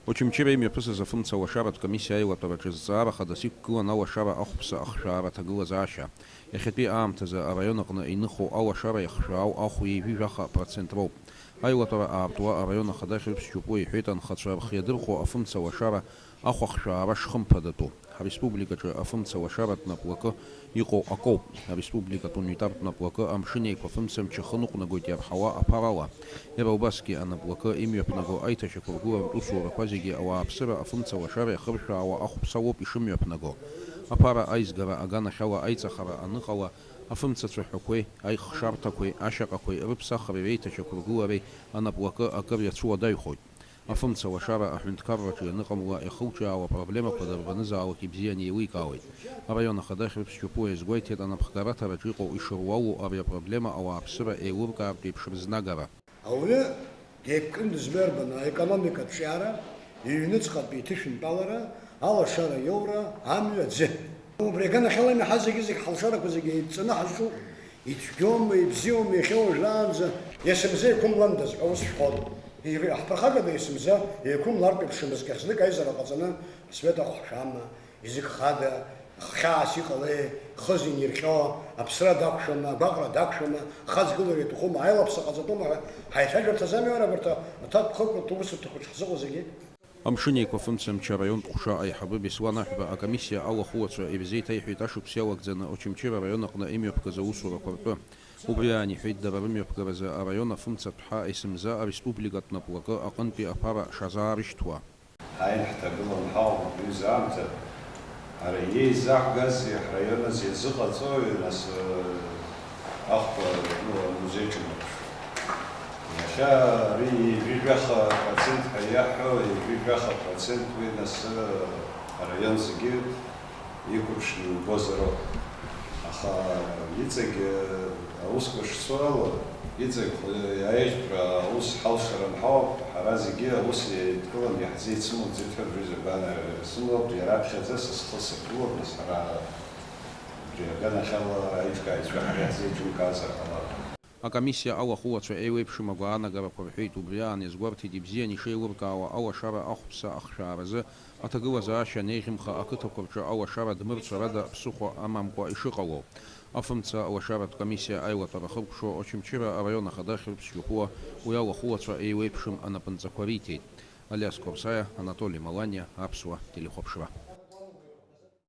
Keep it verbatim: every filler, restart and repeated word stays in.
Очамчыра имҩаԥысыз афымца лашаратә комиссиа аилатәараҿы зҵаара хадас иқәгылан алашара ахәԥса ахшәаара аҭагылазаашьа. Иахьатәи аамҭазы араион аҟны иныхоу алашара иахшәаау ахә ҩажәи жәаха процент роуп. Аилатәара аартуа араион ахада Хьрыԥс Џьопуа иҳәеит анхацәа рхы иадырхәо афымца лашара ахә ахшәаара шхымԥадатәу. Ҳреспубликаҿы афымца лашаратә наплакы иҟоу акоуп. Ареспубликатә унитартә наплакы Амшын Еиқәа фымца мчы ахы ныҟәнагоит иарҳауа аԥарала. Иара убасгьы анаплакы имҩаԥнаго аиҭашьақәыргыларатә усурақәа зегьы ауааԥсыра афымца лашара иахыршәаауа ахәԥса лоуп ишымҩаԥнаго. Аԥара аизгара аганахьала аиҵахара аныҟала, афымца цәаҳәақәеи, аихшарҭақәеи, ашьаҟақәеи рыԥсахреи реиҭашьақәыргылареи анаплакы акыр иацәуадаҩхоит. Афымца лашара аҳәынҭқарраҿы ианыҟамла, иахылҿиаауа апроблемақәа дарбанызаалак ибзиан еиликаауеит. Араион ахада Хьрыԥс Џьопуа иазгәеиҭеит анапхгараҭараҿы иҟоу ишыруалу ари апроблема ауааԥсыра еилыркаартә еиԥш рызнагара. Ауаҩы деиқәкны дызмҩарбаны аекономикатә ҿиара, иҩныҵҟатәи иҭышәынтәалара, алашара иоура, амҩа, аӡы. Убри аганахьала ами ҳа зегьы-зегь ҳалшарақәа зегьы еидҵаны ҳазҿу, ицәгьоума, ибзиоума иахьа уажәраанӡа, есымза еиқәымландаз ҳәа ус шәҳәон. Ир-, ҳԥырхагада есымза еиқәымлартә еиԥшымызт, иахьзнык аизара ҟаҵаны асвет ахә ҳшәама, изакә хада, хьаас иҟалеи, хыз инирҟьо, аԥсра дақәшәама, агәаҟра дақәшәама, хазгылара иаҭахума, аилаԥса ҟаҵатәума ҳәа ҳаицәажәарц азами уара абарҭ аҭакԥхықәрҭ усурҭақәа ҳзыҟоу зегьы? Амшын Еиқәа фымца мчы араионтә ҟәша аиҳабы Беслан Аҳәба акомиссиа алахәыцәа ирзеиҭеиҳәеит ашықәс иалагӡаны Очамчыра араион аҟны имҩаԥгаз аусурақәа ртәы. Убри аан иҳәеит дара рымҩаԥгаразы араион афымцатә ҳа есымза ареспубликатә наплакы аҟынтәи аԥара шазаарышьҭуа. Ҳааин ҳҭагылан ҳауп убри аамҭа. Ҳара иеизаҳгази ҳраион азы иазыҟаҵои, нас, ахәба, ну, амузеи аҿы инаԥшуа. Иахьа ари ҩажәи жәаха процент ҳәа иаҳҳәо, ҩажәи жәаха процент уи, нас, араион зегьы икәыршаны иубозароуп. Аха иҵегь аусқәа шцо ала, иҵегь хәы-, аиӷьтәра аус ҳалшаран ҳауп, ҳара зегьы аус еидкыланы иаҳзеицымло ӡыҭрак рҩыза гәаанагара сымоуп, иара аԥхьаӡа са схы сыргылоуп, нас ҳара убри аганахьала аиҿкааҩцәа ҳара иаҳзеиҿымкаазар ҟалап. Акомиссиа алахәыцәа еиуеиԥшым агәаанагарақәа рҳәеит, убри аан иазгәарҭеит ибзиан ишеилыркаауа алашара ахәԥса ахшәааразы аҭагылазаашьа анеиӷьымха ақыҭақәа рҿы алашара дмырцәарада ԥсыхәа амамкәа ишыҟало. Афымца лашаратә комиссиа аилатәара ахылԥшуа Очамчыра араион ахада Хьрыԥс Џьопуа уи алахәыцәа еиуеиԥшым анапынҵақәа риҭеит. Алиас Қәарсаиа, Анатоли Маланиа, Аԥсуа телехәаԥшра.